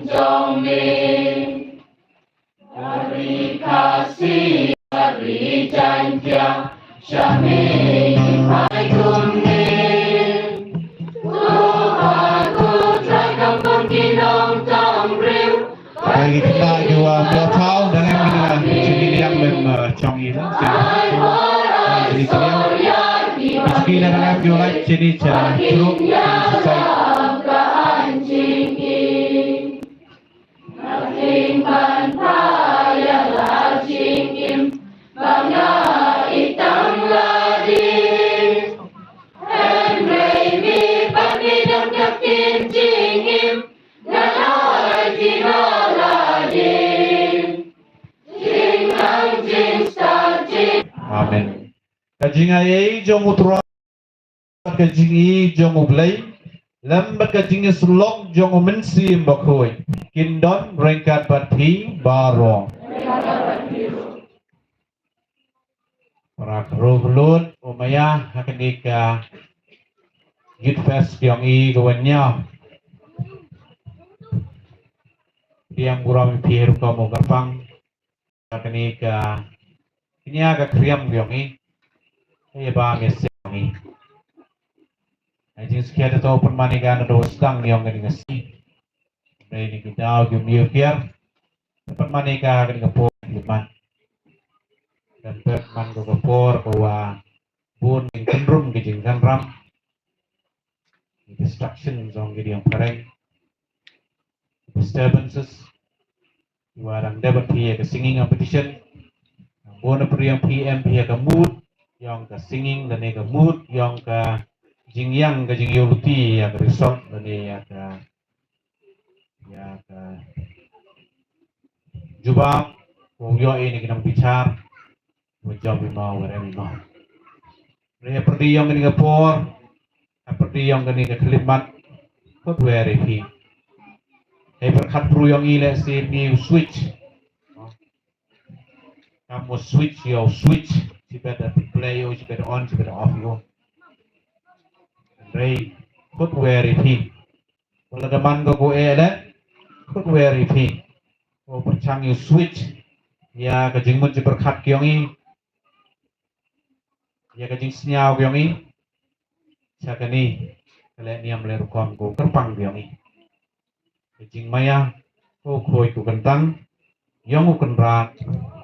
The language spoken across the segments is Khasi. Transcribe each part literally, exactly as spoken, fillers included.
jong me. Ri Khasi, ri Jaiñtia, shane phai kumne. Ko ba ko trai kam bun ki nongtong briew. Ba ki khynnah ki wan ïa thaw, dang em ki dang em, ki dang em, eh, chong i lang, sini. Sini sini. Ki dang em ki wan sini cha truk, sini sini. Nga khlem ban phai ïa la jingim ba nga itang lade. Hynrei me pat me dang ïa ktien jingim, nga la ïa ki la lade. Jingnang jingstad jing. Amen. Ka jingai ei jong U Trai, ka jingai jong U Blei, lem bad ka jingïasyllok jong U Mynsiem Bakhuid, kin don ryngkat bad phi baroh. Para khynroo khynlut, u Maya, ha kane ka Youth Fest jong i ka wan ñiew. Pdiang burom ïa phi rukom u kyrpang. Kane ka kñia ka khriam yong i. Ka ïa ba ngi seng i. Ai jingskhem to pynman i ka na do stang yong kane ka sngi. Dei ni ki daw ki miu kiar. Pynman i ka kane ka por ki man. Dan pynman ko ka por ko wa bun ki kynrum ki jingkanram. Distraction jong ki diang pareng. Disturbances. Wa dang dei ban phi ïa ka singing competition. Bun na priang P M phi ïa ka mood yong ka singing, lane ka mood yong ka jingïang, ka jingïohi ïa ka result, lane ïa ka, ïa ka jubab, ko ïoh ïa ki nongbichar. Wa jop i mo, wa rem i mo. Re pyrdi yong kane ka por, ha pyrdi yong kane ka khyllipmat, khot wer i phi. Hei pyrkhat bru yong i leh si mi u switch. Kam u switch ïa u switch, shi bad da play ïa u, shi bad da on, shi bad da off ïa u. Re, khot wer i phi. Wala da man ko ko eh leh, khot wer i phi. Ko pyrchang ïa u switch ïa ka jingmut jingpyrkhat ki yong i. Ïa ka jingsñiaw ki yong i. Sha kane ka leh niam leh rukom ko kyrpang ki yong i. Ka jingmaïa ko khuid ko kyntang yong u kynrad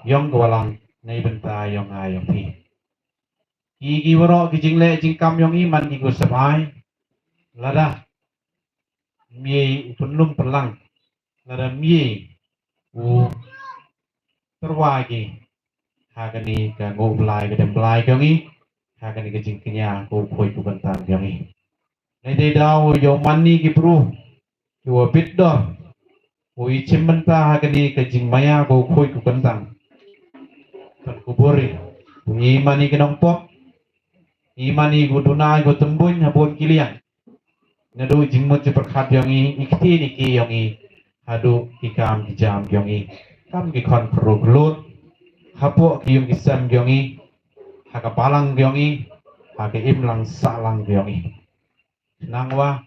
yong ka Balang na i bynta yong nga yong phi. Ki ki waroh ki jingleh jingkam yong i man ki ko sep ai. Lada mei u pynlum pynlang, lada mei u tyrwa ki ha kane ka nguh blai ka dem blai ki yong i, ha kane ka jingkñia ko khuid ko kyntang ki yong i. Nei dei daw ïa u man ni ki bru ki wa bit dor u i chim mynta ha kane ka jingmaïa ko khuid ko kyntang. Kan kubur i u i man ni ki nongpop, i man ni ko duna ko tymbuin ha bun ki liang. Naduh jingmut jingpyrkhat yong i, i kti ni ki yong i, haduh ki kam ki jam yong i, kam ki khon khynroo khynlut, hapoh ki yung ki sem yong i, ha ka balang yong i, ha ka imlang sahlang yong i. Nangwa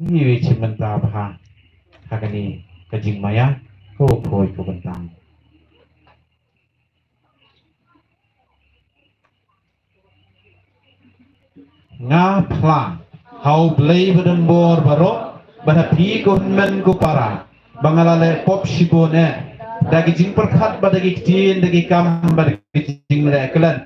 ngi wi chim mynta bha ha kane ka jingmaïa ko khuid ko kyntang. Nga phla ha U Blei ba don bor baroh, ba ha phi ko hynmen ko para, ba nga la leh pop shibun eh, da ki jingpyrkhat, ba da ki ktien, da ki kam, ba da ki jingleh klet,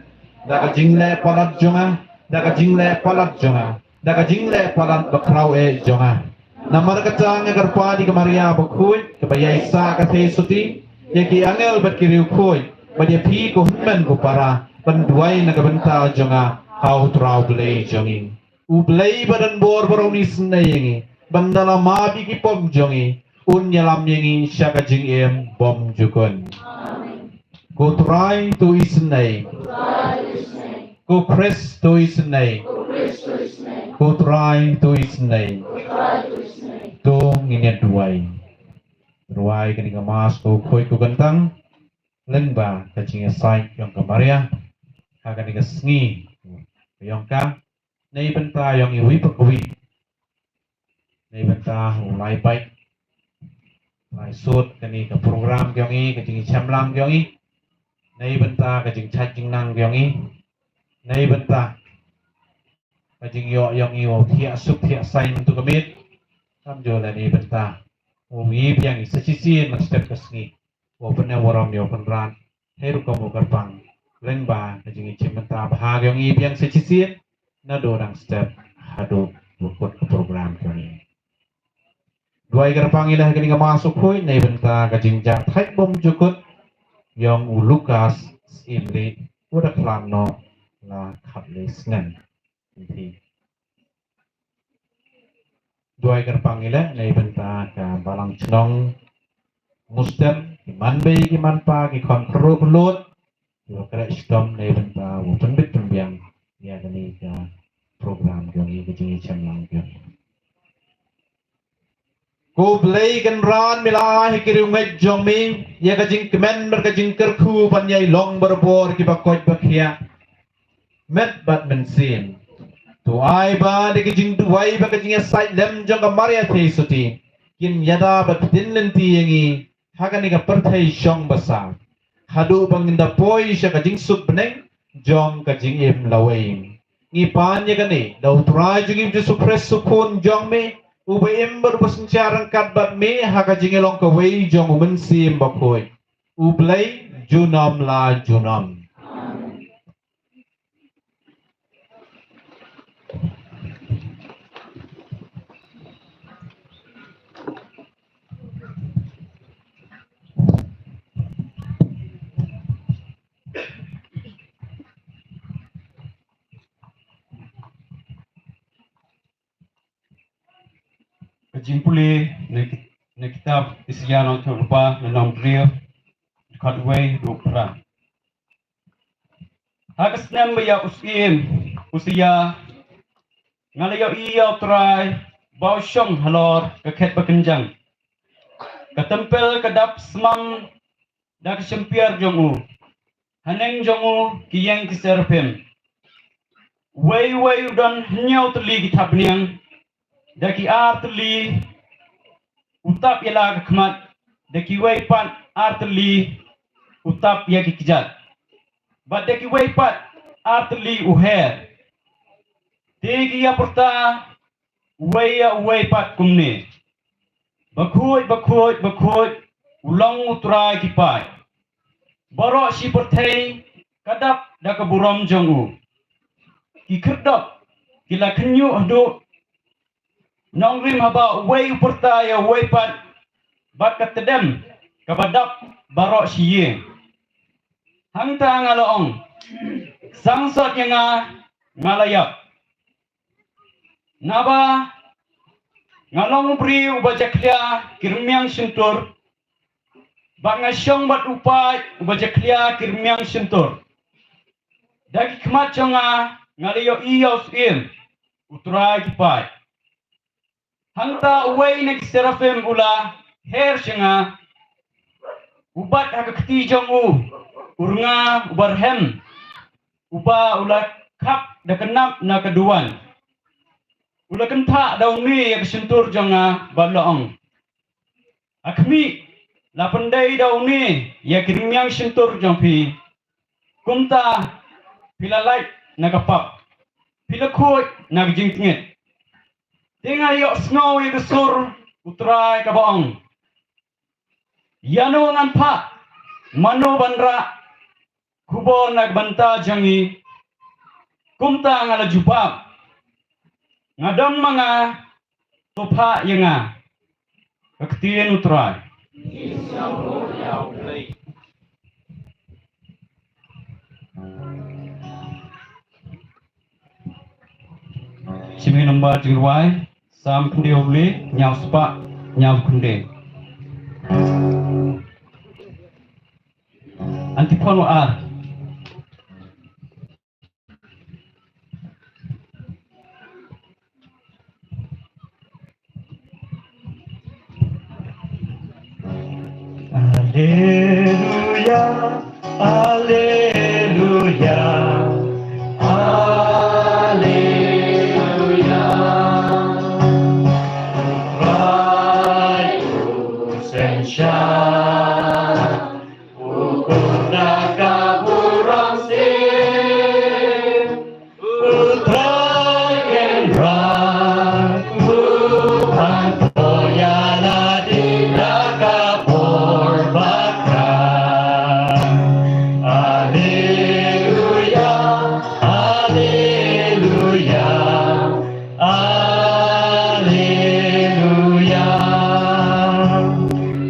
da ka jingleh palat jong nga, da ka jingleh palat jong nga, da ka jingleh palat bakhraw eh jong nga. Namar kata nga kyrpad ïa ka Maria bakhuid, kaba ïai sah ka theisotti, ïa ki angel bad ki riewkhuid, bad ïa phi ko hynmen ko para, ban duwai na ka bynta jong nga ha U Trai U Blei jong ngi. U Blei ba don bor baroh un isynei ïa ngi, ban da la map ïa ki pop jong ngi, un ïalam ïa ngi sha ka jingim bymjukut. Ko Trai to isynei. Ko Khrist to isynei. Ko Trai to isynei. To ngin ïa duwai. Duwai kane ka Mass ko khuid ko kyntang lyngba ka jingïasaid yong ka Maria ha kane ka sngi yong ka, na i bynta yong iwi pa iwi. Na i bynta u lai bait, Ai sut kane ka program ka yong i, ka jingïashem lang ka yong i. Nei bynta ka jingchait jingnang ka yong i. Nei bynta ka jingïoh yong i wow thiah suk thiah sai mynta ka miet. Kam jooh la nei bynta wow i biang i sa shisien mynstep ka sngi wow pynneh warom ïa u Kynrad. Hei rukom u kyrpang lyngba ka jingïashim bynta bha ka yong i biang sa shisien naduh dang step haduh ba kut ka program ka yong i. Duwai kyrpang i leh ha kane ka Mass u khuid nei bynta ka jingjahthait bymjukut yong u Lukas Imri u da khlad noh la khatlei snem. Duwai kyrpang i leh nei bynta ka balang chnong Mustem, ki manbei ki manpa, ki khon khynroo khyllood, ki ba kreh shitom nei bynta u pynbit pynbiang ïa kane ka program ka yong i, ka jingïashim lang ka yong i. Ko Blei Kynrad, me la ai ha ki riewngeit jong me ïa ka jingkmen bad ka jingkyrkhu ban ïai long barabor ki ba koit ba khiah met bad mynsiem. To ai ba da ka jingduwai bad ka jingïasaid lem jong ka Maria Theisotti kin ïada bad pynlynti ïa ngi ha kane ka pyrthei shong basa haduh ba ngin da poi sha ka jingsuk bneng jong ka jingim lawei. Ngi pan ïa kane da u Trai jong ngi Jisu Khrist u Khun jong me, u ba im bad u ba synshar ryngkat bad me ha ka jinglong kawei jong u Mynsiem Bakhuid, U Blei junom la junom. Ka jingpule na ki-, na kitab Isaïah nongthoh lypa, na lynnong hynriew, dkhot wei haduh phra. Ha ka snem ba ïa u syiem u Isaïah, nga la ïohi ïa u Trai ba u shong halor ka khet bakynjang. Ka templ ka dap smam da ka shympier jong u. Haneng jong u ki ïeng ki seraphim. Uwei uwei u don hynñiew tylli ki thapniang, da ki ar tylli u tap ïa la ka khmat, da kiwei pat ar tylli u tap ïa ki kjat, bad da kiwei pat ar tylli u her. Te ki ïa pyrta uwei ïa uwei pat kumne: Bakhuid, bakhuid, bakhuid, u long u Trai ki paid. Baroh shi pyrthei ka dap da ka burom jong u. Ki khyrdop ki la khynñiuh haduh nongrim haba uwei u pyrta ïa uwei pat, bad ka tdem kaba dap baroh shi ïing. Hangta nga la ong, sangsot ïa nga, nga la ïap. Naba nga long u briew uba jakhlia ki rmiang shyntur, bad nga shong bad u paid uba jakhlia ki rmiang shyntur. Da ki khmat jong nga nga la ïohi ïa u syiem, u Trai ki paid. Hangta uwei na ki seraphim u la her sha nga, u bat ha ka kti jong u u rnga uba rhem, uba u la khap da ka nap na ka duwan. U la kynthah da une ïa ka shyntur jong nga bad la ong: A khmih, la pyndei da une ïa ki rmiang shyntur jong phi. Kumta phi la lait na ka pap, phi la khuid na ka jingtngit. Te nga ïohsngew ïa ka sur u Trai kaba ong: Ïano ngan phah? Mano ban rah khubor na ka bynta jong ngi? Kumta nga la jubab: Nga don ma nga, to phah ïa nga. Ka ktien u Trai. Shimi nambar jingrwai, Salm khynde hynriew, hynñiew spah hynñiew khynde. Antiphon wa ar. Alleluia, alleluia, alleluia. Trai u seng sha, u khun da ka burom sien. U Trai Kynrad u pynpaw ïa lade da ka bor bakla. Alleluia, alleluia, alleluia.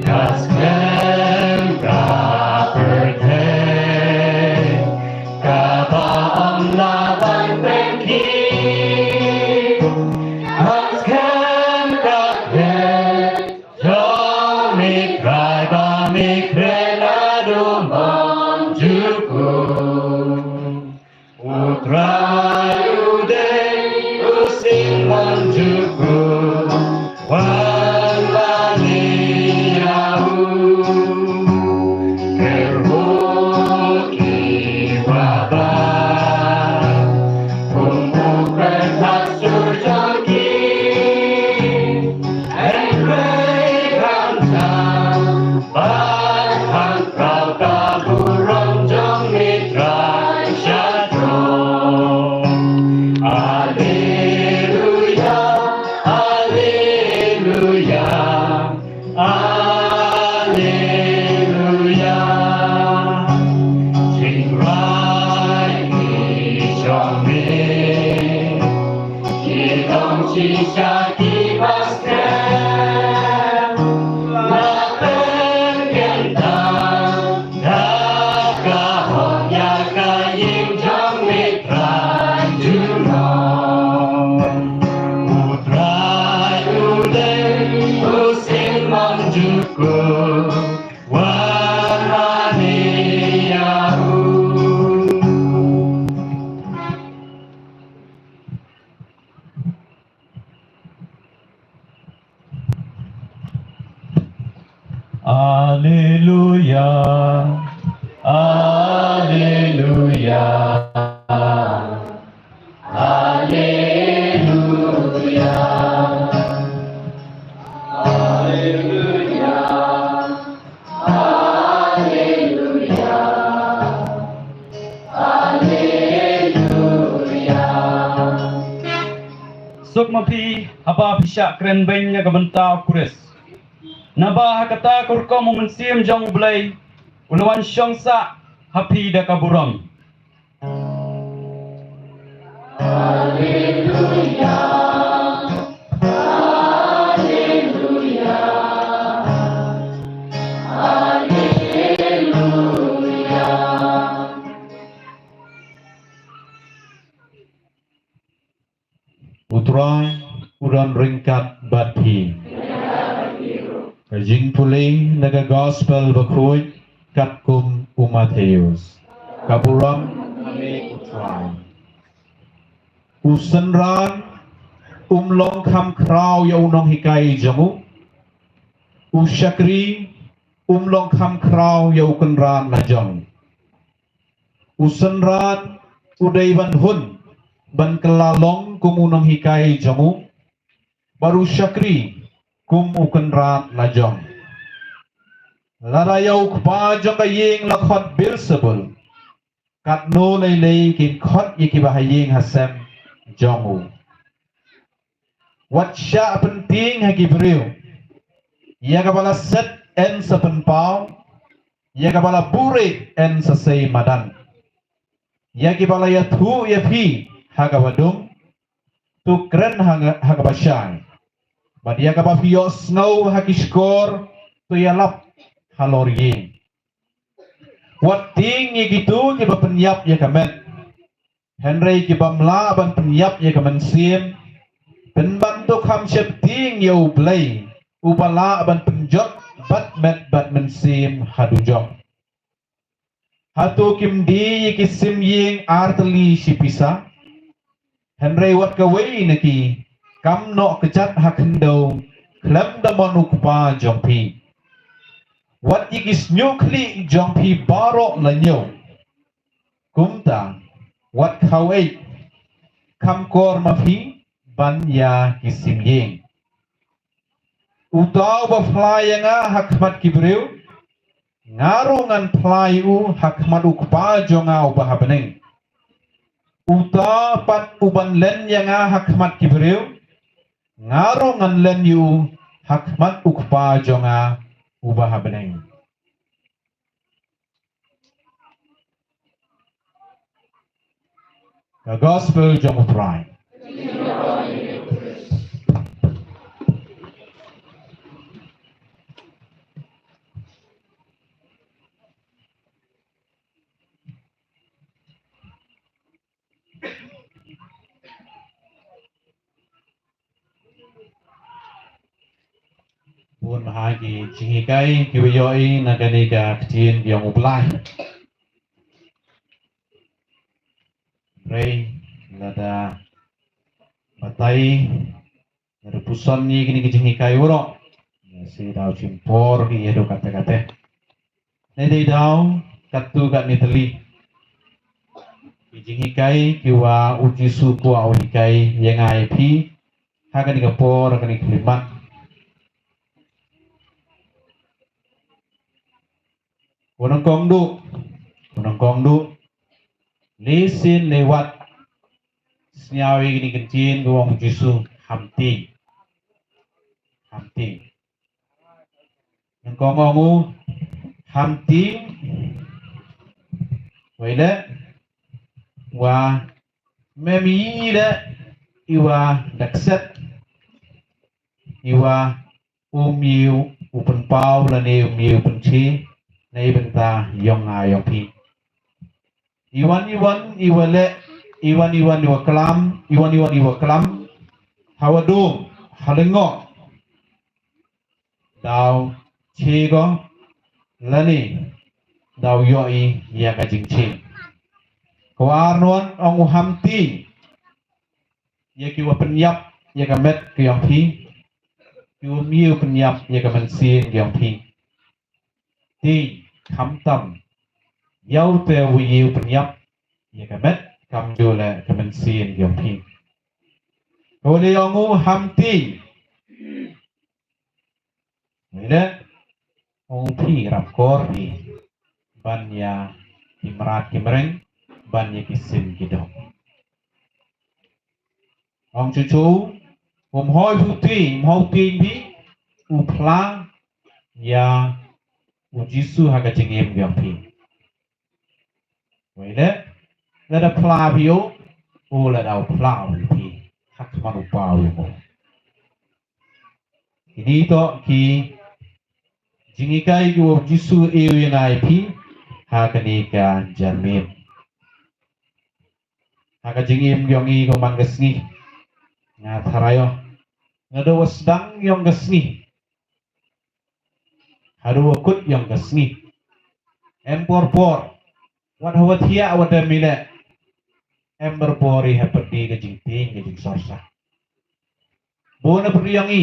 Ka skhem ka pyrthei kaba ym lah ban pynkiew. Ka skhem ka pyrthei jong me Trai ba me kren haduh mynjukut. U Trai u dei u sien mynjukut, wan mane ïa u. Kyrhuh kiba bha kum u kyrthat sur jong ki. Hynrei khamtam bad kham khraw ka burom jong me Trai shatrong. Alleluia, alleluia, alleluia. Jingrai ki jong me ki long shisha kiba skhem. La pynkyntang da ka hok ïa ka ïing jong me Trai junom. U Trai u dei u sien mynjukut, wan mane ïa u. Alleluia, alleluia, alleluia, alleluia, alleluia, alleluia. Suk ma phi haba phi shah kren beiñ na ka bynta u Khrist. Naba ha kata ka rukom u Mynsiem jong U Blei u la wan shong sah ha phi da ka burom. Alleluia, alleluia, alleluia. U Trai u don ryngkat bad phi. Ka jingpule na ka Gospel bakhuid katkum u Mathaios. Ka burom ha me U Trai. U synran um long kham khraw ïa u nonghikai jong u. U shakri um long kham khraw ïa u kynrad lajong. U synran u dei ban hun ban kylla long kum u nonghikai jong u, bad u shakri kum u kynrad lajong. Lada ïa u kpa jong ka ïing la khot Beelzebul, katno lei lei kin khot ïa kiba ha ïing ha sem jong u. Wat shah pyntieng ha ki briew. Ïa kaba la set yn sa pynpaw, ïa kaba la buhrieh yn sa sei madan. Ïa kiba la ïathuh ïa phi ha kaba dum, to kren ha nga-, ha kaba shai. Bad ïa kaba phi ïohsngew ha ki shkor, to ïalap halor ïing. Wat tieng ïa kito kiba pynïap ïa ka met, hynrei kibym lah ban pynïap ïa ka mynsiem, pynban to kham sheptieng ïa U Blei uba lah ban pynjot bad met bad mynsiem ha dujok. Hato kim die ïa ki sim ïing ar tylli shi pisa? Hynrei wat kawei na ki kam noh kjat ha khyndew khlem da mon U Kpa jong phi. Wat ïa ki shñiuh khlieh jong phi baroh la ñiew. Kumta, wat khaw ei, kham kor ma phi ban ïa ki sim ïing. Uta uba phla ïa nga ha khmat ki briew, nga ruh ngan phla ïa u ha khmat u Kpa jong nga uba ha bneng. Uta pat uban len ïa nga ha khmat ki briew, nga ruh ngan len ïa u ha khmat u Kpa jong nga uba ha bneng. The Gospel jong u Trai. Bun ha ki jinghikai kiba ïohi na kane ka ktien jong u Blai. Hynrei lada batai, lada pynsan ïa kine ki jinghikai baroh, ïa, sa dei daw shim por ki ïa, dei katta katta. Ngi dei daw katto katne tylli ki jinghikai kiba u Jisu u kwah u hikai ïa nga ïa phi ha kane ka por, ha kane ka khyllipmat. Ko nyngkong duh, ko nyngkong duh, lehse lehwat sngew ïa kine ki ktien kiba ong u Jisu, hamti. Hamti. Nyngkong ong u, hamti. Wei leh, wa mem i leh iwa da kset, iwa um ïa u pynpaw lane um ïa u pynche na i bynta ïong nga ïong phi. Iwan iwan iwa leh, iwan iwan iwa klam, iwan iwan iwa klam ha wa dum, ha lyngngoh, daw che ko lane daw ïohi ïa ka jingche. Ko arnwan ong u, hamti ïa kiwa pynïap ïa ka met ka ïong phi, kiwa um ïa u pynïap ïa ka mynsiem ka ïong phi. Te khamtam ïa u te u ïa u pynïap ïa ka met, kamjooh leh ka mynsiem ka ïong phi. Ko leh ong u, hamti. Ïa leh ong u, phi rap kor phi ban ïa ki mrad ki mreng, ban ïa ki sim ki dong. Ong chuchu, um hoi phi u tieng, um hoi tieng phi, u phla ïa u Jisu ha ka jingim ka ïong phi. Wei leh, lada phla phi u, u lada u phla u phi ha khmat u Kpa u ïong u. Kine toh ki jinghikai kiwa u Jisu u ïa nga ïa phi ha kane ka janmiet. Ha ka jingim ka ïong i ko man ka sngi, nga tharai o, naduh wa sdang ïong ka sngi haduh wa kut ïong ka sngi, em por por, wat hawa thiah wa dem i leh, em por por i hap pyrdi ka jingtieng ka jingsor sah. Bun na pyrdi ïong i,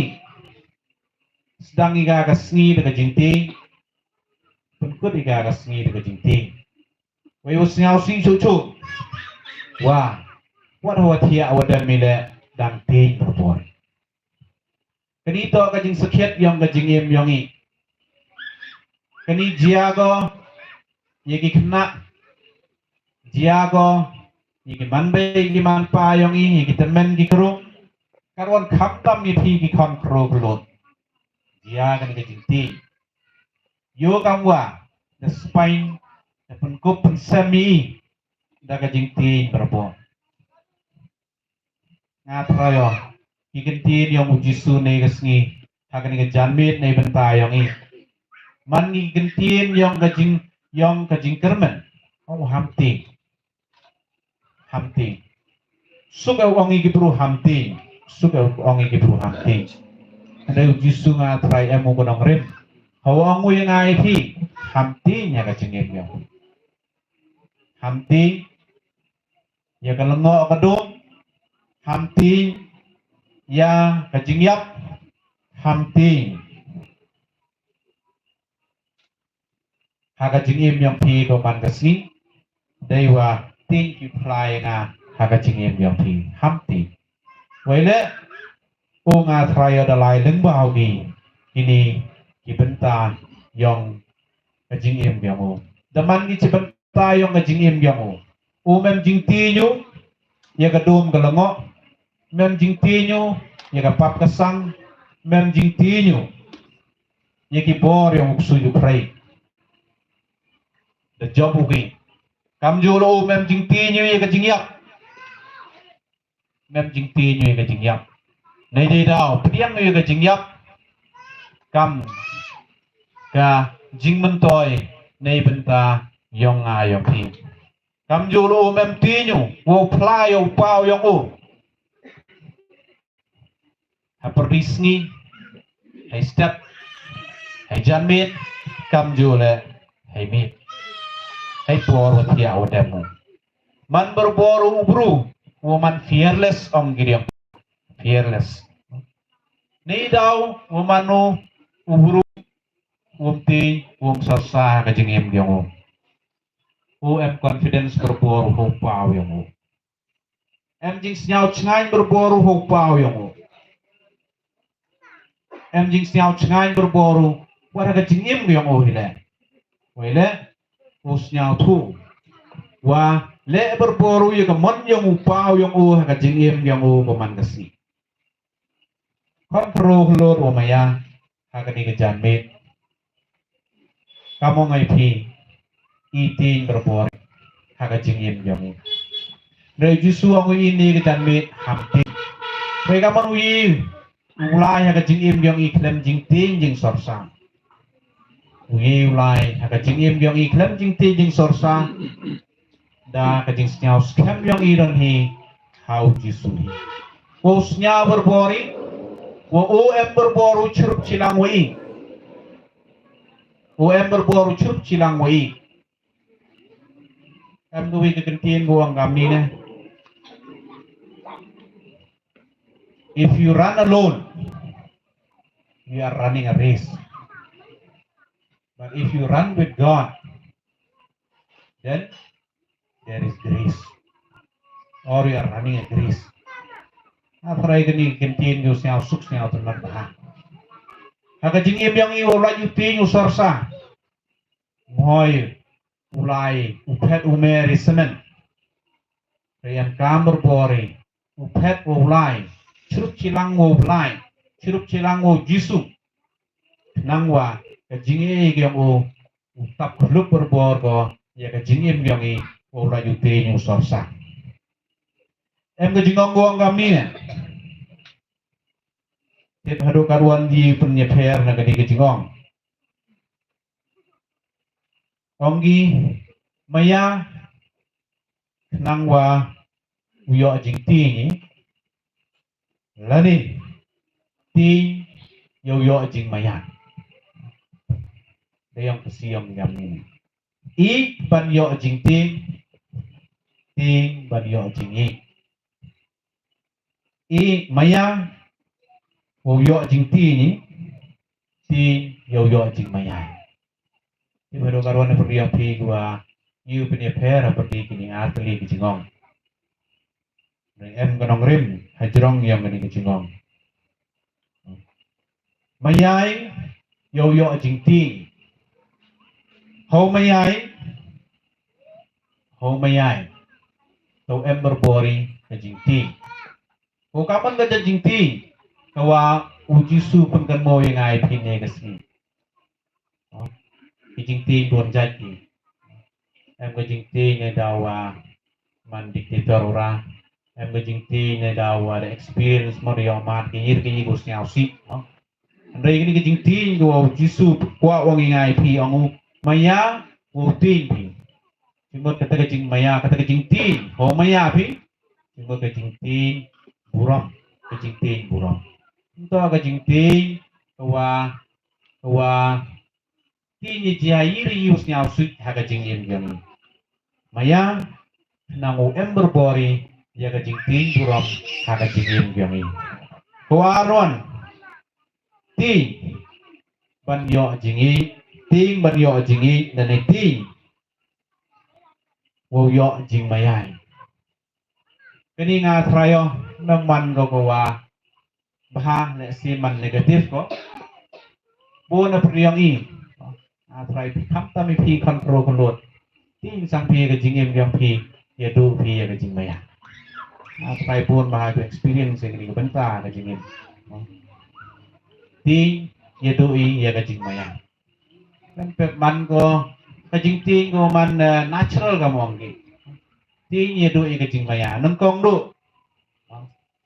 sdang i ka ka sngi da ka jingtieng, pynkut i ka ka sngi da ka jingtieng. Wei u sngew shisha chuchu, wa, wat hawa thiah wa dem i leh, dang tieng por por. Kane toh ka jingsakhiat ïong ka jingim ïong i. Kane jia ko ïa ki khynnah, jia ko ïa ki manbei ki manpa ïong i, ïa ki tymmen ki kru, katwan khamtam ïa phi ki khon khru khlut. Jia kane ka jingtieng. Ïoh kam wa da spine, da pynkup pynsem i da ka jingtieng por por. Nga tharai o, ki ktien ïong u Jisu ne ka sngi ha kane ka janmiet ne bynta ïong i. Man ngi ki ktien ïong ka jing, ïong ka jingkyrmen, ong u, hamti. Hamti. Suk e u ong i ki bru hamti. Suk e u ong i ki bru hamti. Hynrei u Jisu nga tharai em u nongrim. Hawa ong u ïa nga ïa phi, hamti ïa ka jingim ïong. Hamti ïa ka lyngngoh ka dum, hamti ïa ka jingïap, hamti ha ka jingim ïong phi ko man ka sngi. Dei wa tieng ki phla ïa nga ha ka jingim ïong phi, hamti. Wei leh, u nga tharai o da lai lyngba u ngi kini ki bynta yong ka jingim yong u. Da man ki chi bynta yong ka jingim yong u. U mem jingtieng u ïa ka dum ka lyngngoh, mem jingtieng u ïa ka pap ka sang, mem jingtieng u ïa ki bor yong u ksuid u prai. Da jop u ki. Kam ju la u mem jingtieng u ïa ka jingïap. Mem jingtieng u ïa ka jingïap. Nei dei daw pdiang u ïa ka jingïap kam ka jingmyntoi nei bynta yong nga yong phi. Kam ju la u mem tieng u wow phla ïa u paw yong u. Ha pyrdi sngi, ha step, ha janmiet, kam ju la ha miet. Ha por wa thiah wa dem u. Man berbor u bru, wa man fearless ong ki diang. Fearless. Nei daw wa man u u bru, um tieng, um sarsa ha ka jingim yong u. U em confidence berbor u paw yong u. Em jingsngew chngaiñ berbor u ha u paw yong u. Em jingsngew chngaiñ berbor u wat ha ka jingim yong u hi leh. Wei leh u sngewthuh wa leh berbor u ïa ka mon yong u paw yong u ha ka jingim yong u ba man ka sngi. Kham pyrshah lut wa maya ha kane ka janmiet. Kam ong ïa phi, i tieng berbor ha ka jingim yong i. Hynrei Jisu ong ïa i ne ka janmiet ham tieng. Hynrei kam ong ïa u lai ha ka jingim yong i khlem jingtieng jingsor sa. U ïa u lai ha ka jingim yong i khlem jingtieng jingsor sa. Da ka jingsngew skhem yong i don hi ha u Jisu hi. Wa u sngew berbor i, wa u em berbor u chirup chilang wa i. U em berbor u chirup chilang wa i. Em ka wi ka kyntien ka ong kam ni ne. If you run alone, you are running a race. But if you run with God, then there is grace. Or you are running a grace. Hynrei kane ka kyntien ka sngew suk sngew tynnat bha. Ha ka jingim yong i u lai u tieng u sor sa. Mhoi u lai u phet u mer i semen. Hynrei em kam berbor i u phet u lai. Chirup chilang u lai. Chirup chilang u Jisu. Nang wa ka jingim yong u u tap khlup berbor ko ïa ka jingim yong i u lai u tieng u sor sa. Em ka jingong ko ong kam ni ne. Tip haduh katwan di pynïapher na kane ka jingong. Ong ki maya nang wa u ïoh jingtieng i. Lane tieng ïa u ïoh jingmaya. Da ïong ka siom ngam ni. I ban ïoh jingtieng, tieng ban ïoh jingïeit. I maya u ïoh jingtieng i, tieng ïa u ïoh jingmaya. Ki ba do karwan pyrdi ïa phi ki wa ïa pynïapher pyrdi kini ar tylli ki jingong. Em ka nongrim hajrong ïa kani ki jingong. Mayai ïa u ïoh jingtieng. Ho mayai, ho mayai. To em berbor i ka jingtieng. Ko ka man ka jingtieng ka wa u Jisu pynkynmaw ïa nga ïa phi ne ka sngi. Ki jingtieng bun jait ki. Em ka jingtieng ne da wa man dictator ura. Em ka jingtieng ne da wa da experience mo da ïoh mad ki, ïa ki ïa u sngewsih. Hynrei kini ki jingtieng ko wa u Jisu kwah ong ïa nga ïa phi, ong u maya u tieng phi. Jingmut kata ka jingmaya, kata ka jingtieng ho maya phi. Jingmut ka jingtieng burom, ka jingtieng burom. Nto ka jingtieng ka wa, ka wa tieng ïa jia ïa ri ïa u sngewsih ha ka jingim yong i. Maya nang u em berbor i ïa ka jingtieng burom ha ka jingim yong i. Ka wa arwan tieng ban ïoh jingïeit, tieng ban ïoh jingïeit, nane tieng wa u ïoh jingmayai. Kani nga trai ïoh nang man ko ko wa bha ne si man negative ko. Bun na pyrshang i. Nga trai phi khamtam i phi kham kro khlot. Tieng sang phi ka jingim yong phi, ïa duh phi ïa ka jingmaïa. Nga trai bun ba ha ka experience ïa kani ka bynta ka jingim. Tieng ïa duh i ïa ka jingmaïa. Kan pep man ko ka jingtieng ko man eh, natural ka mong ki. Tieng ïa duh ïa ka jingmaïa. Nang kong duh.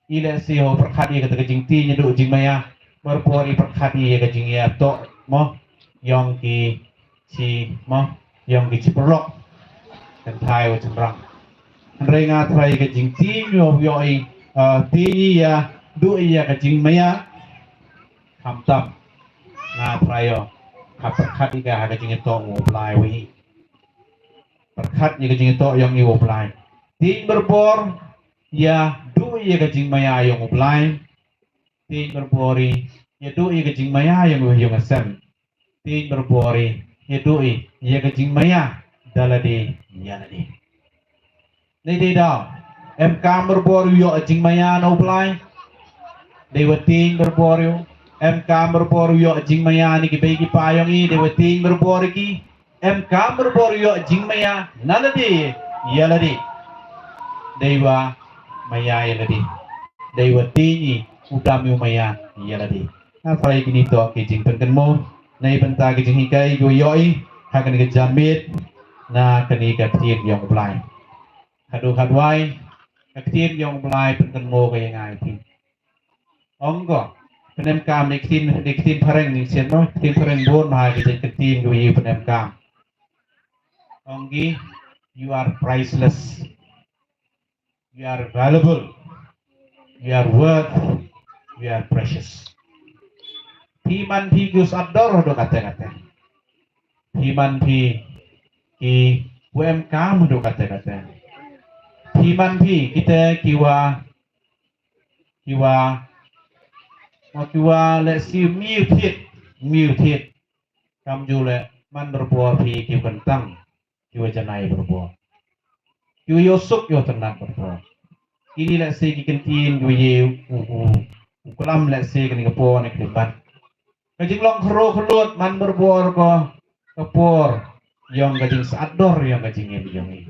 I leh si ho pyrkhat ïa kata ka jingtieng ïa duh jingmaïa. Barpor i pyrkhat ïa ka jingïa to mo. Yong ki chi mo. Yong ki chi pyrlok. Kan thai wa chynrang. Hynrei nga trai ka jingtieng ïa ïa i ah, tieng ïa duh ïa ka jingmaïa. Khamtam. Nga trai ïa ka pyrkhat ïa ka ha ka jingïa to mo blai wi. Pyrkhat ïa ka jingïa to yong i wo blai. Tieng barpor ïa duh ïa ka jingmaïa yong u blai. Tieng barpor i ïa duh ïa ka jingmaïa yong u yong a sem. Tieng barpor i ïa duh i ïa ka jingmaïa da lade ïa lade. Nei dei daw em kam barpor u ïoh jingmaïa na u blai. Dei wa tieng barpor u em kam barpor u ïoh jingmaïa ni ki bei ki pa yong i dei wa tieng barpor ki. Em kam barpor ïoh jingmaïa na lade ïa lade. Dei wa maïa ïa lade. Dei wa tieng i u dam ïa u maïa ïa lade. Nga trai kini to ki jingpynkynmo. Nei bynta ki jinghikai ïa u ïoh i ha kani ka janmiet na kani ka ktien yong u blai. Haduh hadwai ka ktien yong u blai pynkynmo ka ïa ngai phi. Ong ko, pynemkam ni ktien ni ktien phareng ni sien mo, ktien phareng bun ma ha ki jait ktien ki wi pynemkam. Ong ki, you are priceless, you are valuable, you are worth, you are precious. Phi man phi ki u sat dor haduh kata kata. Phi man phi ki wa em kam haduh kata kata. Phi man phi kita ki wa ki wa ma ki wa leh si miu thiet miu thiet. Kam ju leh man barpor phi ki kyntang ki wa janai barpor. Ki wa ïoh suk ïoh tynat barpor. Kini leh si ki kyntien ki wa ïe u u u klam leh si kani ka por ne kani ban. Ka jinglong khro khlot man barpor ko ka por yong ka jingsat dor yong ka jingim yong i.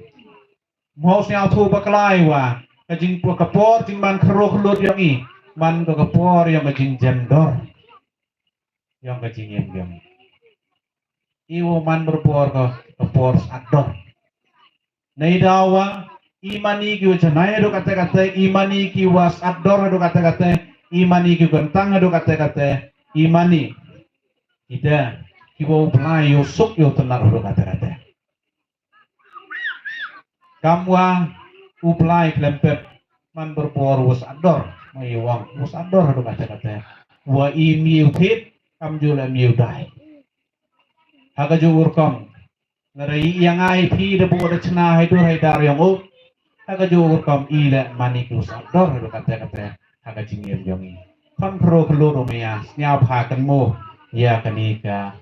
Mhaw sñiaw thu ba klai wa ka jing ka por jing man khro khlut yong i man ka ka por yong ka jing jem dor yong ka jing jem yong i. I wo man barpor ka ka por sat dor. Nei daw wa i mani ki wa janai haduh kata kata i mani ki wa sat dor haduh kata kata i mani ki wa kyntang haduh kata kata i mani kita ki wa u blai ïoh suk ïoh tynat haduh kata kata. Kam wa u blai khlem pep man barpor wa sat dor ma i wang wa sat dor haduh kata kata wa i miu thiet kam ju leh miu dai. Ha ka ju u rukom lada i ïa ngai phi da buh da chna hai dur hai dar yong u. Ha ka ju u rukom i leh mani ki wa sat dor haduh kata kata ha ka jingim yong i. Kham khro khlut u maya sñiaw bha kynmo ïa kani ka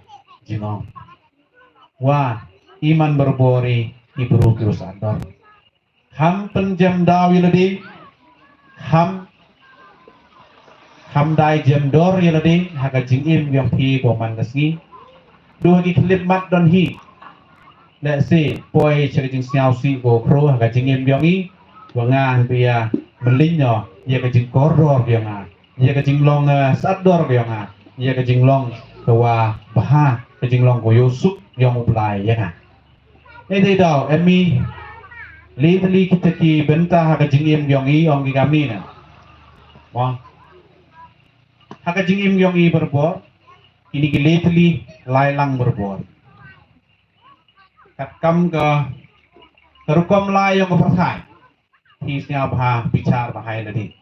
jingong. Wa i man barpor i i bru ki wa sat dor. Ham pynjem daw ïa lade ham ham dai jem dor ïa lade ha ka jingim yong phi ko man ka sngi. Du ha ki khlip mat don hi. Leh si poi cha ka jingsñiaw si ko khro ha ka jingim yong i. Wa nga han pia mlin no ïa ka jingkordor yong nga. Ïa ka jinglong eh, sat dor ka yong nga ïa ka jinglong ka wa bha ka jinglong ko ïoh suk yong u blai ïa nga. Ïa dei daw em i li tli kita ki bynta ha ka jingim yong i ong ki kami na. Mo ha ka jingim yong i barpor kini ki li tli lai lang barpor. Kat kam ka ka rukom lai yong ka pyrthai. Hi sñiaw bha bichar bha hai ladi.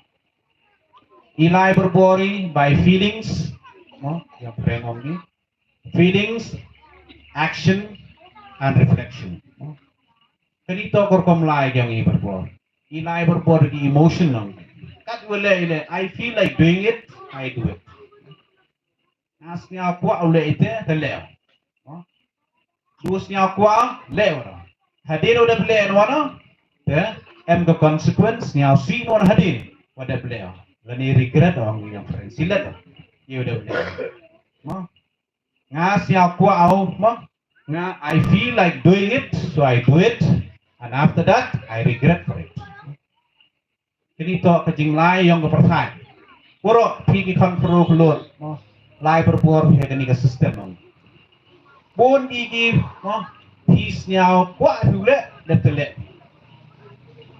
I lai barpor i by feelings mo ïa pyreng ong ni. Feelings, action and reflection. Kani to kor kom lai yong i barpor. I lai barpor ki emotion ong. Kat wele ile I feel like doing it, I do it. Nga sñiaw kwah u leh ite te leh. Du sñiaw kwah leh wara. Hadien u dep leh wara te em ka consequence sñiaw si wara hadien u dep leh. Lani regret ong yang friend silet. Yu dep leh. Mo. Nga sngewkwah, mo, nga, I feel like doing it, so I do it, and after that I regret for it. Kini to ka jinglai yong ka pyrthai. Kuro phi ki khon khro klot, mo, lai pyrpor he kini ka system, mo. Bun ki ki, mo, phi sngewkwah phi u leh, leh te leh.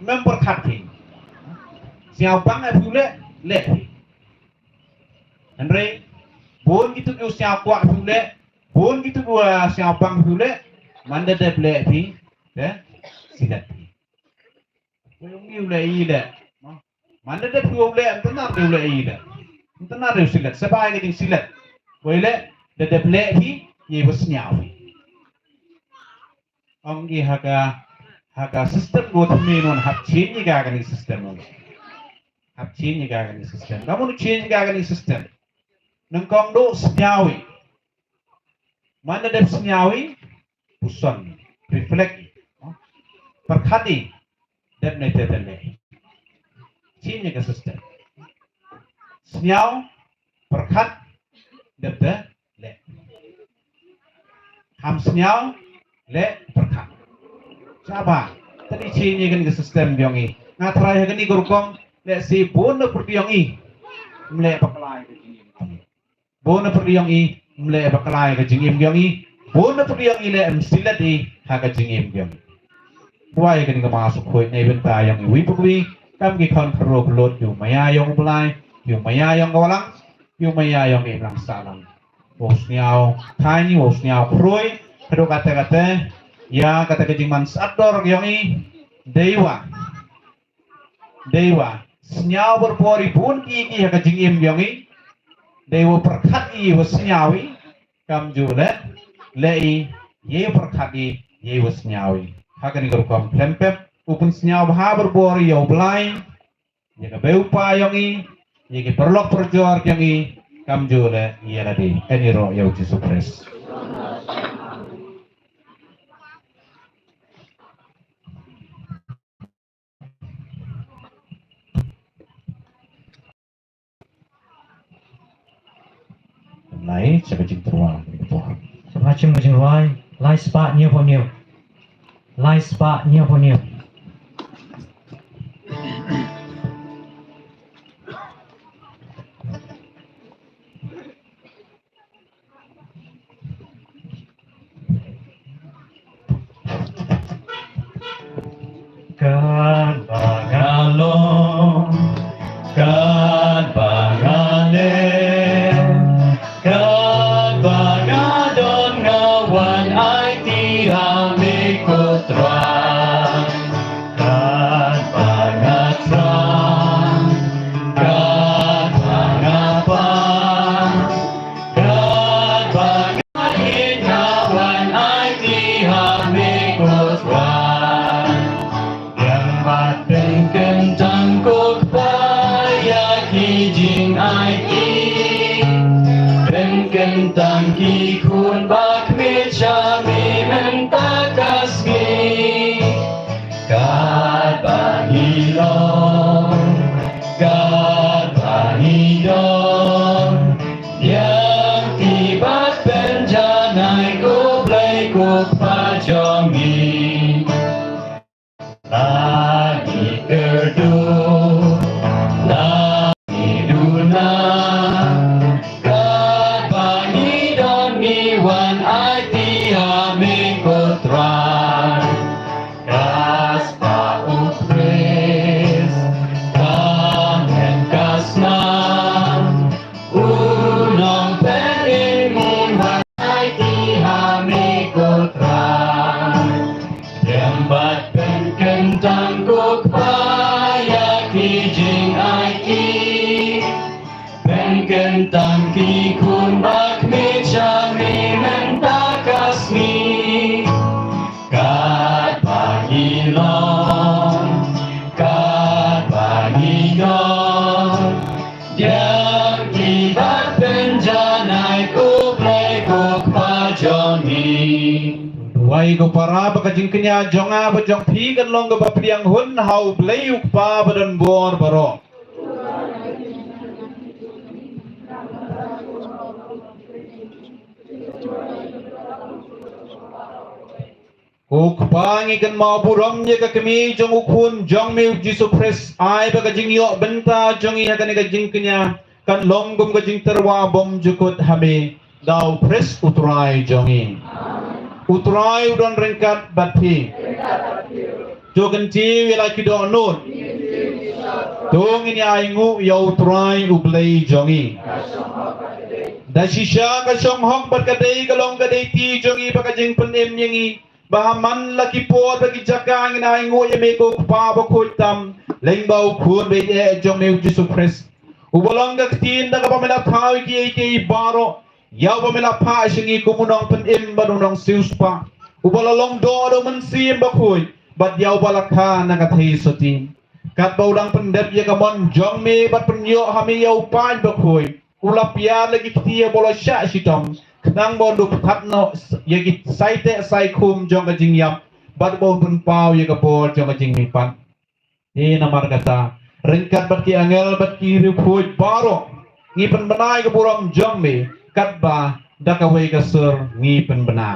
Mem pyrkhat phi. Sngewbang phi u leh, leh phi. Hynrei bun ki tu ki u sngewkwah phi u leh, bun ki tu ki u sngewbang phi u leh, man da dep leh phi, te silet phi. Wei ong i u leh i leh. Man da dep phi u leh, ym tynnar de u leh i leh. Ym tynnar de u silet, sa ba ka jingsilet. Wei leh, da dep leh phi, i wa sngewbang phi. Ong i ha ka, ha ka system ko thymme, mo, hap change i ka kani system, mo. Hap change i ka kani system. Ka, mo, change i ka kani system. Nyngkong do sngewbang i. Man da dep sngewbang i, puson, reflect i, mo. Pyrkhat i, dep ne te te leh. Change i ka system. Sngew, pyrkhat, dep te leh. Ham sngew, leh, pyrkhat. Sngewbha, te i change i kani ka system yong i. Nga tharai ha kani ka rukom, lehse bun na pyrdi yong i, ym leh bakla i ka jingim. Bun na pyrdi yong i, ym leh bakla i ka jingim yong i. Bun na pyrdi yong i leh ym silet i ha ka jingim yong i. Duwai kani ka Mass Khuid na bynta yong i wi pa wi, kam ki khon khro klot, ïa u maïa yong u Blai, ïa u maïa yong ka Balang, ïa u maïa yong i imlang sahlang. Wow sngew thaiñ, wow sngew khroi, haduh katta katta, ïa kata ka jingman sdor yong i, dei wa, dei wa sngew pyrpor i bun ki ki ha ka jingim yong i, dei wa pyrkhat i wa sngew i, kamjooh leh, leh i, ïa pyrkhat i, ïa wa sngew i. Ha kani ka rukom khlem pep, u pynsngewbha pyrpor ïa u Blai, ïa ka bei u pa yong i, ïa ki paralok parajor yong i, kamjooh leh ïa lade, kani ruh ïa u Jisu Khrist. Lai, sha ka jingtyrwa. Sha ka jingtyrwa, lai spah hynñiewphew hynñiew. Lai spah hynñiewphew hynñiew. Katba nga long, katba nga leh, katba nga don, nga wan aiti ha me ko Trai. Katba nga thrang, katba nga pang, katba nga ïeit, nga wan aiti ha me ko Trai. Biang bad pynkyntang ko Kpa ïa ki jingaiti. Pynkyntang ki khun ba khmih sha me mynta ka sngi. Katba ngi long, katba ngi don, ïa ki bad pynjanai ko Blei ko Kpa jong ngi. La ngi kyrduh, la ngi duna, katba ngi don ngi wan aiti ha me ko Trai. Ka spah u Khrist, ka hynmen ka snam, u nongpynim, ngi wan aiti ha me ko Trai. Biang bad pynkyntang ko Kpa ïa ki jingaiti. Pynkyntang ki khun ba khmih sha me mynta ka sngi. Katba ngi long, katba ngi don, ïa ki bad pynjanai ko Blei ko Kpa jong ngi. Duwai ko para ba ka jingkñia jong nga bad jong phi kan long kaba pdiang hun ha u Blei u Kpa ba don bor baroh. Ko Kpa, ngi kynmaw burom ïa ka kmie jong u Khun jong me u Jisu Khrist, ai ba ka jingïoh bynta jong ngi ha kane ka jingkñia kan long kum ka jingtyrwa bymjukut ha me, da u Khrist u Trai jong ngi. U Trai u don ryngkat bad phi. To kyntiew ïa la ki dohnud. To ngin ïa ainguh ïa u Trai u Blei jong ngi. Da shisha ka shong hok bad ka dei ka long ka dei ti jong ngi ba ka jingpynim ïa ngi, ba ha man la ki por ba ki jaka ngin ainguh ïa me ko Kpa bakhuid tam, lyngba u Khun baieit jong me u Jisu Khrist, uba long ka ktien da kaba me la thaw ïa kiei kiei baroh, ïa uba me la phah sha ngi kum u nongpynim bad u nongsiewspah, uba la long doh da u Mynsiem Bakhuid, bad ïa uba la kha na ka theisotti. Katba u dang pyndep ïa ka mon jong me bad pynïoh ha me ïa u paid bakhuid, u la pynïar la ki kti ïa ba u la shah shitom, khnang ba un dup thad noh ïa ki saiteh saikhum jong ka jingïap, bad ba un pynpaw ïa ka bor jong ka jingmihpat. Te namar kata, ryngkat bad ki angel bad ki riewkhuid baroh, ngi pynbna ïa ka burom jong me, katba da kawei ka sur ngi pynbna.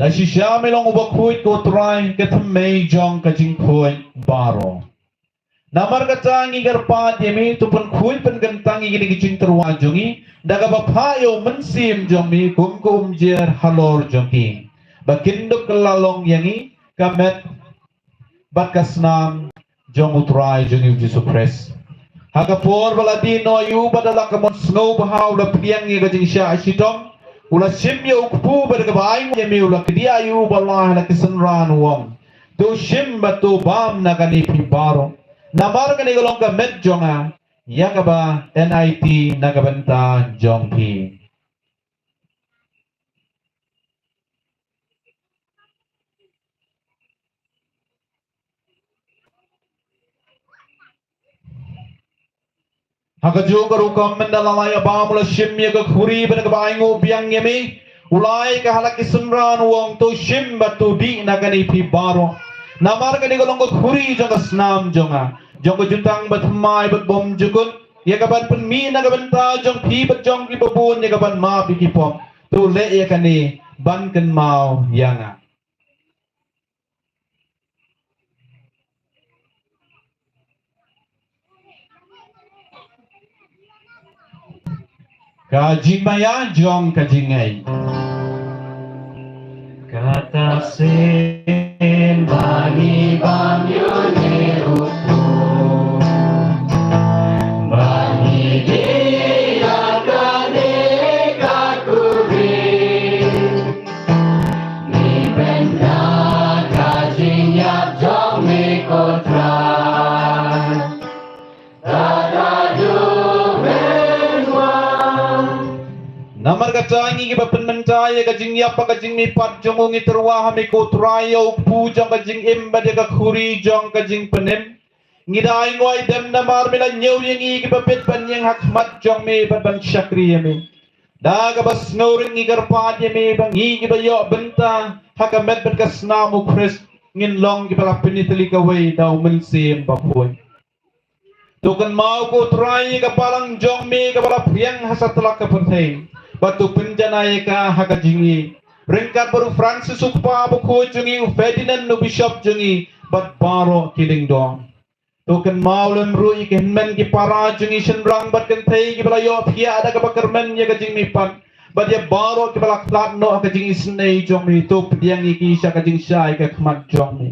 Da shisha me long u bakhuid ko Trai, ka thymmei jong ka jingkhuid baroh. Namar kata ngi kyrpad ïa me, to pynkhuid pynkyntang ïa kine ki jingtyrwa jong ngi da kaba phah ïa u Mynsiem jong me kum ka umjer halor jong ki, ba kin dup kylla long ïa ngi ka met bad ka snam jong u Trai jong ngi u Jisu Khrist. Ha ka por ba la die noh ïa u bad da la ka mon sngewbha u la pdiang ïa ka jingshah shitom, u la shim ïa u kpu bad da kaba ainguh ïa me u la kdiah ïa u ba la ha la ki synran u ong: To shim bad to bam na kane phi baroh, namar kane ka long ka met jong nga, ïa kaba yn aiti na ka bynta jong phi. Ha kajuh ka rukom mynta la la ïa bam u la shim ïa ka khuri bad kaba ainguh biang ïa me, u la ai ka ha la ki synran u ong: To shim bad to dih na kane phi baroh, namar kane ka long ka khuri jong ka snam jong nga, jong ka jutang bathymmai bad bymjukut, ïa kaban pynmih na ka bynta jong phi bad jong kiba bun ïa kaban map ïa ki pop. To leh ïa kane ban kynmaw ïa nga. Ka jingmaïa jong ka jingngeit. Kata sien ba ngi bam ïa une u kpu, ba ngi dih ïa kane ka khuri, ngi pynbna ka jingïap jong me ko Trai. Namar kata ngi kiba pynmynta ïa ka jingïap bad ka jingmihpat jong u ngi tyrwa ha me ko Trai ïa u kpu jong ka jingim bad ïa ka khuri jong ka jingpynim. Ngi da ainguh ai dem namar me la ñiew ïa ngi kiba bit ban ïeng ha khmat jong me bad ban shakri ïa me. Da kaba sngewrit ngi kyrpad ïa me ba ngi kiba ïoh bynta ha ka met bad ka snam u Khrist, ngin long kiba la pynitylli kawei da u Mynsiem Bakhuid. To kynmaw ko Trai ïa ka balang jong me kaba la phriang ha satlak ka pyrthei. Bad to pynjanai ïa ka ha ka jingïeit ryngkat bad u Francis u Kpa Bakhuid jong ngi, u Ferdinand u Bishop jong ngi, bad baroh ki lyngdoh. To kynmaw lem ruh ïa ki hynmen ki para jong ngi shynrang bad kynthei kiba la ïoh phiah da kaba kyrmen ïa ka jingmihpat, bad ïa baroh kiba la khlad noh ha ka jingisynei jong me, to pdiang ïa ki sha ka jingshai ka khmat jong me.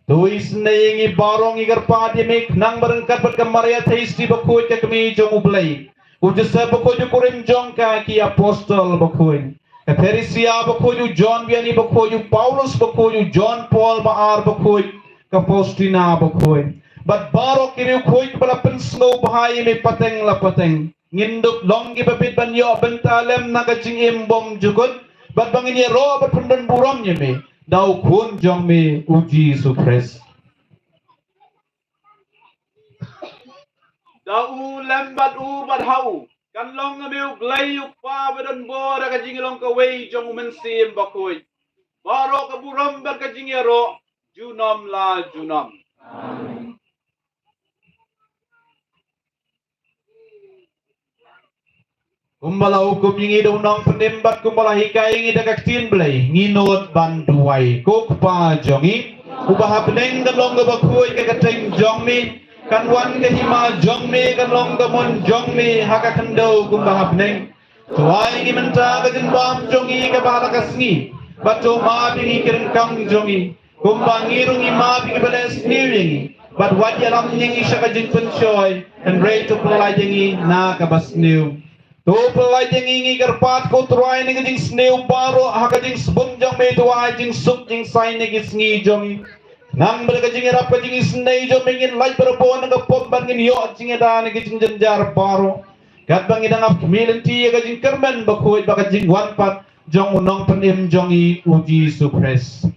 To isynei ïa ngi baroh, ngi kyrpad ïa me, khnang ba ryngkat bad ka Maria Theisotti Bakhuid ka Kmie jong U Blei, u Joseph Bakhuid u kurim jong ka, ki apostol bakhuid, ka Theresia Bakhuid, u John Vianney Bakhuid, u Paulus Bakhuid, u John Paul ba ar Bakhuid, ka Faustina Bakhuid, bad baroh ki riewkhuid ba la pynsngewbha ïa me pateng la pateng, ngin dup long kiba bit ban ïoh bynta lem na ka jingim bymjukut, bad ba ngin ïaroh bad pyndon burom ïa me da u Khun jong me u Jisu Khrist. Da u lem bad u bad ha u kan long ïa me U Blei U Kpa ba donbor ha ka jinglong kawei jong U Mynsiem Bakhuid, baroh ka burom bad ka jingïaroh junom la junom. Amen. Kumba la hukum ïa ngi da u Nongpynim bad kumba la hikai ïa ngi da ka Ktien Blei, ngi nud ban duwai. Ko Kpa jong ngi uba ha bneng, kan long kaba khuid ka kyrteng jong me, kan wan ka hima jong me, kan long ka mon jong me ha ka khyndew kumba ha bneng. To ai ngi mynta ka jingbam jong ngi kaba ha la ka sngi, bad to map ïa ngi ki ryngkang jong ngi, kumba ngi ruh ngi map ïa kiba leh sniew ïa ngi, bad wat ïalam ïa ngi sha ka jingpynshoi, hynrei to pyllait ïa ngi na kaba sniew. To pyllait ïa ngi, ngi kyrpad ko Trai, na ka jingsniew baroh ha ka jingsbun jong me, to ai jingsuk jingsaiñ na ki sngi jong ngi, khnang ba da ka jingïarap ka jingisynei jong me ngin lait barabor na ka pop bad ngin ïoh jingïada na ki jingjynjar baroh, katba ngi dang ap khmih lynti ïa ka jingkyrmen bakhuid bad ka jingwan pat jong u Nongpynim jong ngi u Jisu Khrist.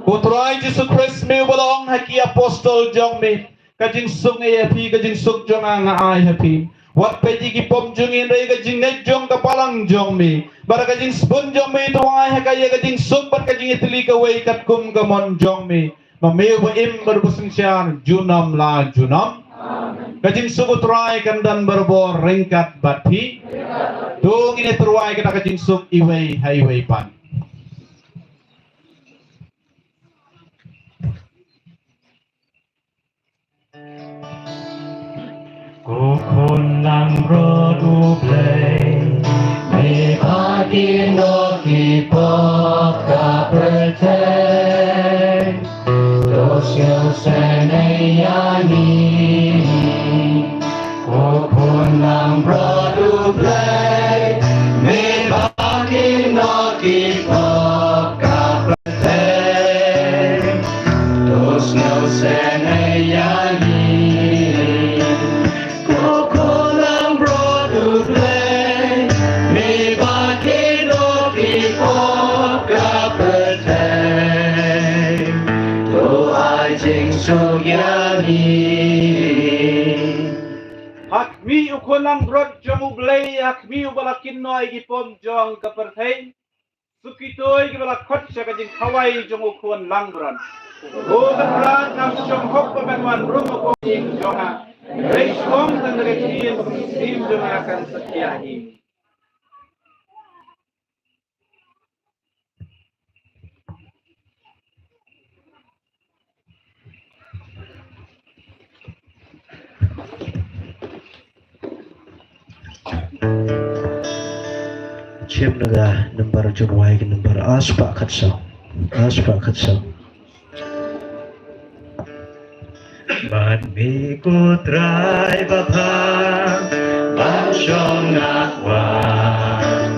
Ko Trai Jisu Khrist, me uba la ong ha ki apostol jong me, ka jingsuk nga ai ha phi, ka jingsuk jong nga nga ai ha phi. Wat peit ïa ki pop jong ngi, hynrei ka jingngeit jong ka balang jong me. Bad ka jingsbun jong me to ai ha ka ïa ka jingsuk bad ka jingïatylli kawei katkum ka mon jong me, ma me uba im bad uba synshar junom la junom. Amen. Ka jingsuk u Trai kan don barabor ryngkat bad phi. To ngin ïa tyrwa ïa kata ka jingsuk iwei ha iwei pat. Ko Khun langbrot U Blei, me ba kin noh ki pop ka pyrthei, to sngewsynei ïa ngi. Ko Khun langbrot U Blei, me ba kin noh ki pop ka pyrthei, to sngewsynei ïa ngi. Ko Khun langbrot U Blei, me ba kin noh ki pop ka pyrthei, to ai jingsuk ïa ngi. Ha khmih u Khun langbrot jong U Blei, ha khmih uba la kynnoh ïa ki pop jong ka pyrthei. Suk kito kiba la khot sha ka jingkhawai jong u Khun langbrot. Ko Kynrad, ngam shong hok ba men wan rung ha ka ïing jong nga, hynrei shu ong tang da ka ktien ba ka mynsiem jong nga kan satia ïa ngi. Shim na ka nambar jong wai, ka nambar ar spah khatsaw. Ar spah khatsaw. Bad me ko Trai ba bha, ban shong ngat wan.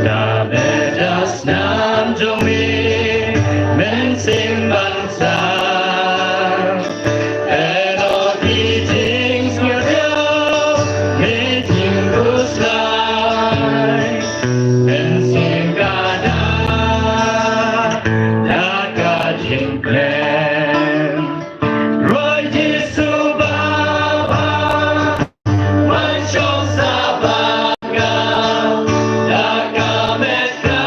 Da leh da snam jong me, mynsiem ban sah. Ïa ki jingsngewthuh, me jingkhuslai. Mynsiem ka da, da ka jingkhlem. Roi Jisu Baba, wan shong sa bad nga, da ka met ka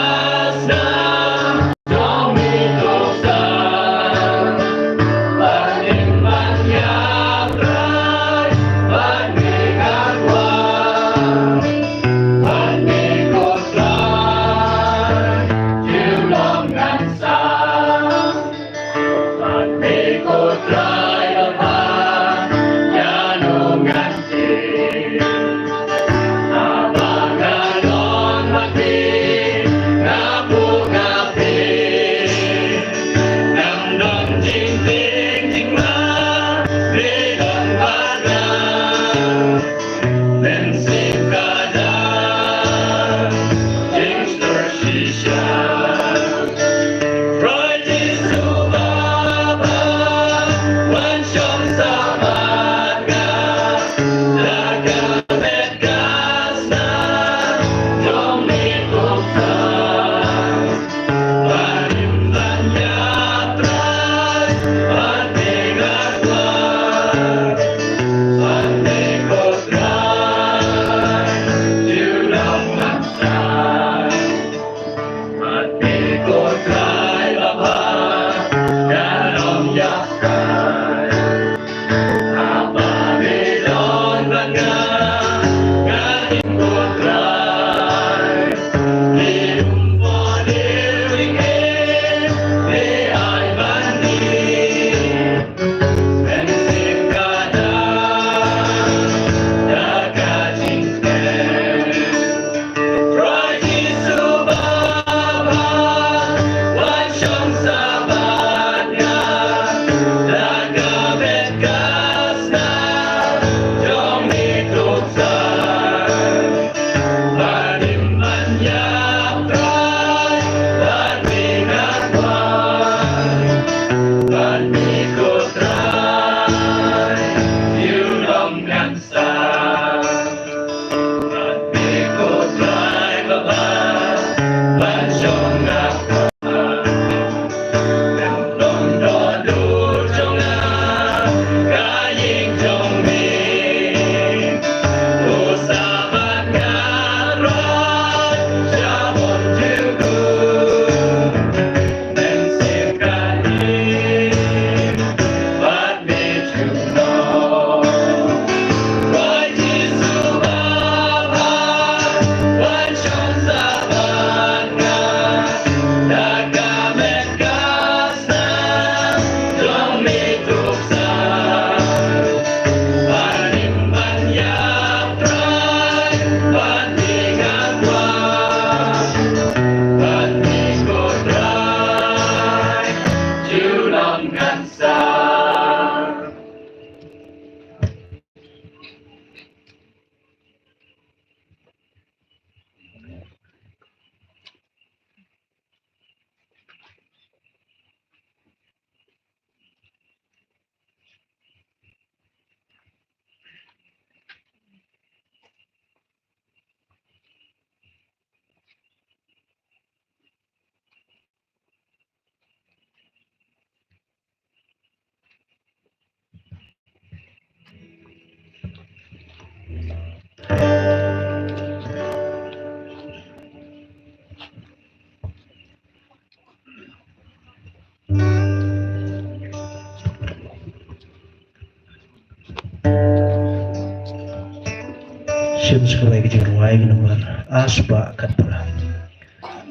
Sa kawei ka jingrwai ka namar ar spah khatphra.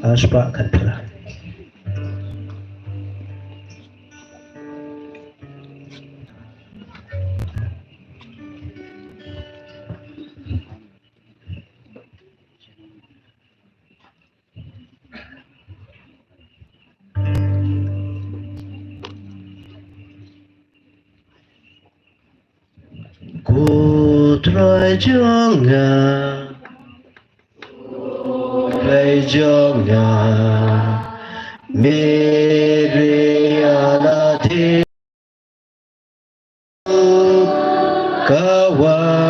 Ar spah khatphra. Ko Trai jong nga, Trai jong nga, me ïa la thied ka wan.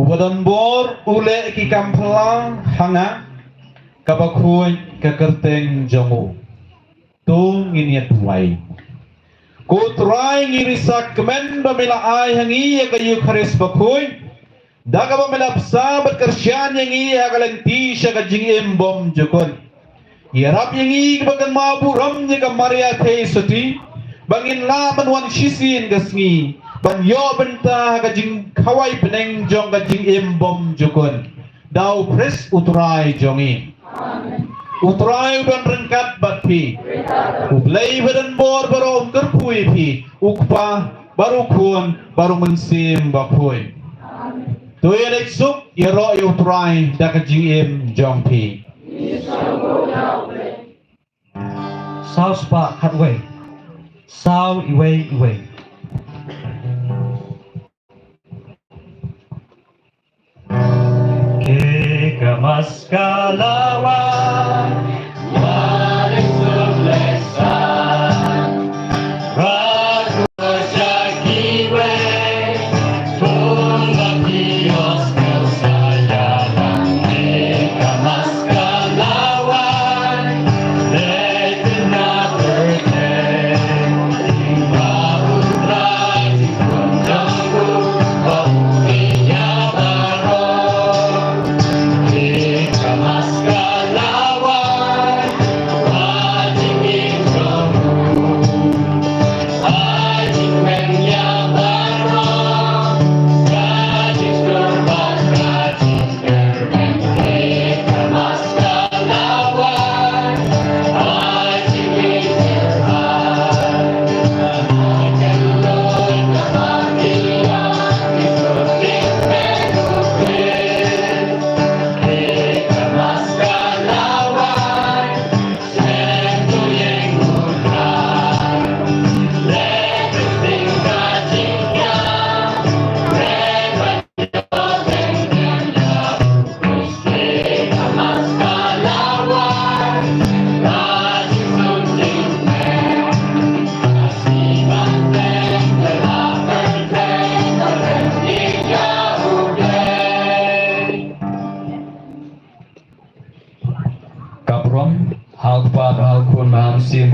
Uba don bor u leh ki kam phylla ha nga, kaba khuid ka kyrteng jong u. To ngin ïa duwai. Ko Trai, ngi risa kmen ba me la ai ha ngi ïa ka Eukharist bakhuid, da kaba me la bsa bad kyrshan ïa ngi ha ka lynti sha ka jingim bymjukut. Ïarap ïa ngi kiba kynmaw burom ïa ka Maria Theisotti, ba ngin lah ban wan shisien ka sngi ban ïoh bynta ha ka jingkhawai bneng jong ka jingim bymjukut. Da U Khrist U Trai jong ngi. U Trai u don ryngkat bad phi. U Blei ba don bor baroh un kyrkhu ïa phi, U Kpa bad U Khun bad U Mynsiem Bakhuid. To ïaleit suk, ïaroh ïa U Trai da ka jingim jong phi. Saw spah khatwei. Saw iwei iwei. Ke ka maskara wa, wa le sum le sa.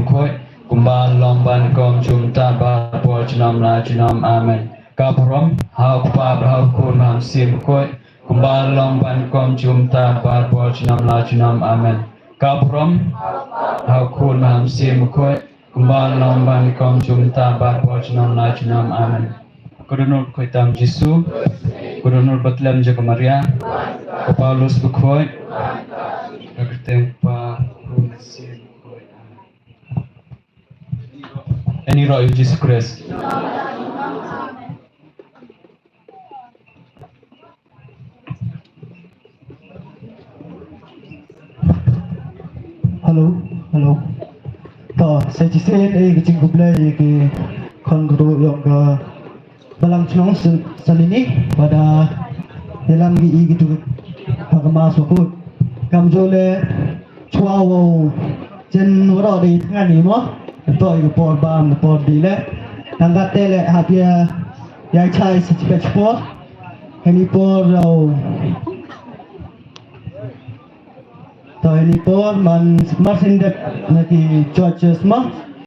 Bakhuid, kumba long ban kum jumta bad por junom la junom. Amen. Ka burom ha u Kpa bad ha u Khun bad ha u Mynsiem Bakhuid, kumba long ban kum jumta bad por junom la junom. Amen. Ka burom ha u Khun bad ha u Mynsiem Bakhuid, kumba long ban kum jumta bad por junom la junom. Amen. Ko Dohnud Bakhuid tam Jisu, ko Dohnud Bathlem jong ka Maria, ko Paulus Bakhuid, ka kyrteng Pa, Khun, Mynsiem Bakhuid. Amen. Ani roh ïa u Jisu Khrist. Hello, hello. To, sa shisien eh ka jingkhublei ïa ki khun guru ïong ka Balang Chnong Salini, bad ïalam ki i ki tu ha ka Mass Bakhuid. Kam jole chwa wow jen waro de tngan ni mo. To i por bam por di le. Tang kate le hapia ya chai sa chipet por. Heni por rau. To heni por man marsin dek na ki churches mo.